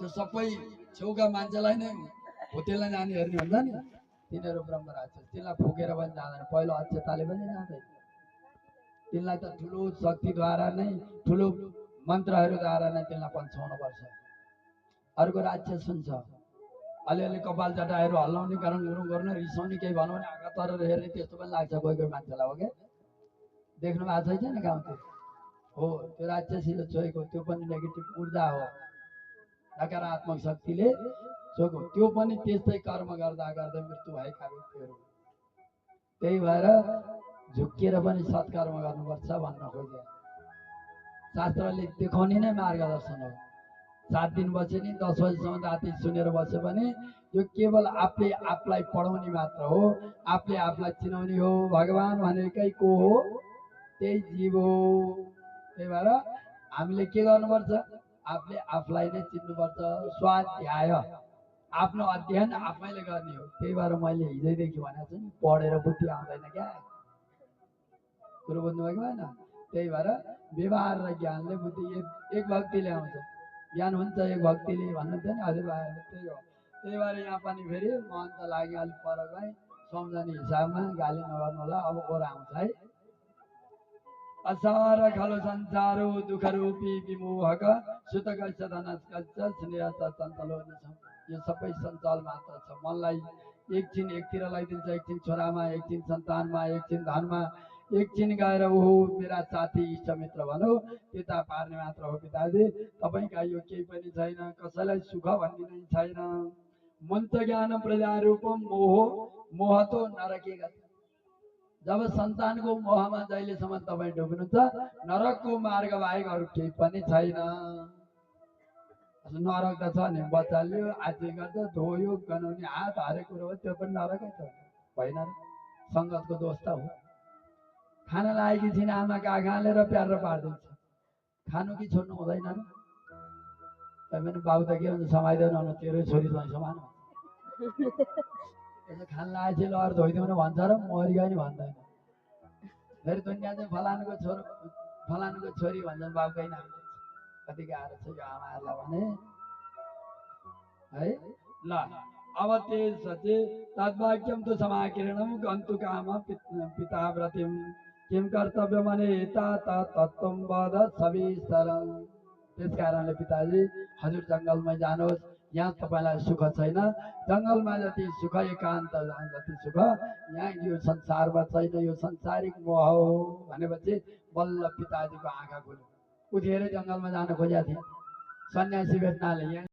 त्यो सबै छेउका मान्छेलाई नै भुतेलाई जाने हेर्ने हुन्छ नि, तिनीहरू ब्रह्म राक्षस। तिनलाई फुकेर पनि जाँदैन, पहिलो अक्षताले पनि जाँदैन। तिनलाई त ठुलो शक्तिद्वारा नै, ठुलो मन्त्रहरूद्वारा नै तिनलाई पन्छाउनुपर्छ। अर्को राक्षस हुन्छ, अलिअलि कपाल चटाहरू हल्लाउने, गरौँ गुरुङ गर्ने, रिसाउने, केही भनौँ भने आँखा तरेर हेर्ने, त्यस्तो पनि लाग्छ कोही कोही मान्छेलाई। हो क्या, देख्नु भएको छैन गाउँतिर? हो, त्यो राक्षसीले छोएको, त्यो पनि नेगेटिभ ऊर्जा हो, नकारात्मक शक्तिले छोएको। त्यो पनि त्यस्तै कर्म गर्दा गर्दै मृत्यु भएका व्यक्तिहरू। त्यही भएर झुक्किएर पनि सत्कर्म गर्नुपर्छ भन्न खोजे। शास्त्रले देखाउने नै मार्गदर्शन हो। 7 दिन बसे नि 10 बजेसम्म राति सुनेर बसे पनि यो केवल आफूले आफूलाई पढाउने मात्र हो, आफूले आफूलाई चिनाउने हो। भगवान भनेकै को हो? त्यही जीव हो। त्यही भएर हामीले के गर्नुपर्छ? आफूले आफूलाई नै चिन्नुपर्छ। स्वाध्याय, आफ्नो अध्ययन आफैले गर्ने हो। त्यही भएर मैले हिजैदेखि भनेको छु नि, पढेर बुद्धि आउँदैन क्या, कुरो बुझ्नुभएको भएन? त्यही भएर व्यवहार र ज्ञानले बुद्धि, एक भक्तिले आउँछ, ज्ञान हुन्छ एक भक्तिले भन्नुहुन्थ्यो नि हजुरबाले, त्यही हो। त्यही भएर यहाँ पनि फेरि महन्त लाग्यो अलिक फरक भाइ, सम्झने हिसाबमा गाली नगर्नु होला। अब ओर आउँछ है। असार खलो संसारो दुःख रूपी विमोहक सुतकस्य धनस्कस्य स्नेहस्य चञ्चलो निशम। यो सबै सञ्चाल मात्र छ। मनलाई एकछिन एकतिर लगाइदिन्छ, एकछिन छोरामा, एकछिन सन्तानमा, एकछिन धनमा, एकछिन गएर ओहो मेरा साथी इष्टमित्र भनौँ, त्यता पार्ने मात्र हो। पिताजी तपाईँका यो केही पनि छैन, कसैलाई सुख भनिदिनु छैन। मन्त्र ज्ञान प्रजारूपम मोह मोहतो नरके गति। जब सन्तानको मोहमा जहिलेसम्म तपाईँ डुब्नुहुन्छ, नरकको मार्ग बाहेक अरू केही पनि छैन। नरक त छ नि, बच्चाले आची गर्छ, धोयो, गनाउने, हात हरेक कुरो हो, त्यो पनि नरकै छ होइन र? सङ्गतको दोष त हो। खाना लागेकी छिन् आमा काखा हालेर प्यार पारिदिन्छ, खानु कि छोड्नु हुँदैन र? पनि बाउ त के भन्छ, समाइदेऊ न, तेरो छोरी चाहिँ समान खान लागेपछि ल अरू धोइदिउँ न भन्छ र? मरिगयो नि भन्दैन। फेरि दुनियाँ चाहिँ फलानुको छोरो, फलानुको छोरी भन्छन्, बाउकै नाम लिन्छ। कति गाह्रो छ यो आमाहरूलाई भने है। ल अब त्यसपछि तद्वाक्यम तु समाकीर्णम गन्तु काम पिताव्रतिम किम कर्तव्य मनेता तत्त्वम वद सविस्तरम। त्यस कारणले पिताजी हजुर जङ्गलमै जानुहोस्, यहाँ तपाईँलाई सुख छैन। जङ्गलमा जति सुख, एकान्त जति सुख यहाँ यो संसारमा छैन। यो संसारिक मोह हो भनेपछि बल्ल पिताजीको आँखा खुल्यो। उठेरै जङ्गलमा जान खोजेका थिए, सन्यासी भेट्नाले यहाँ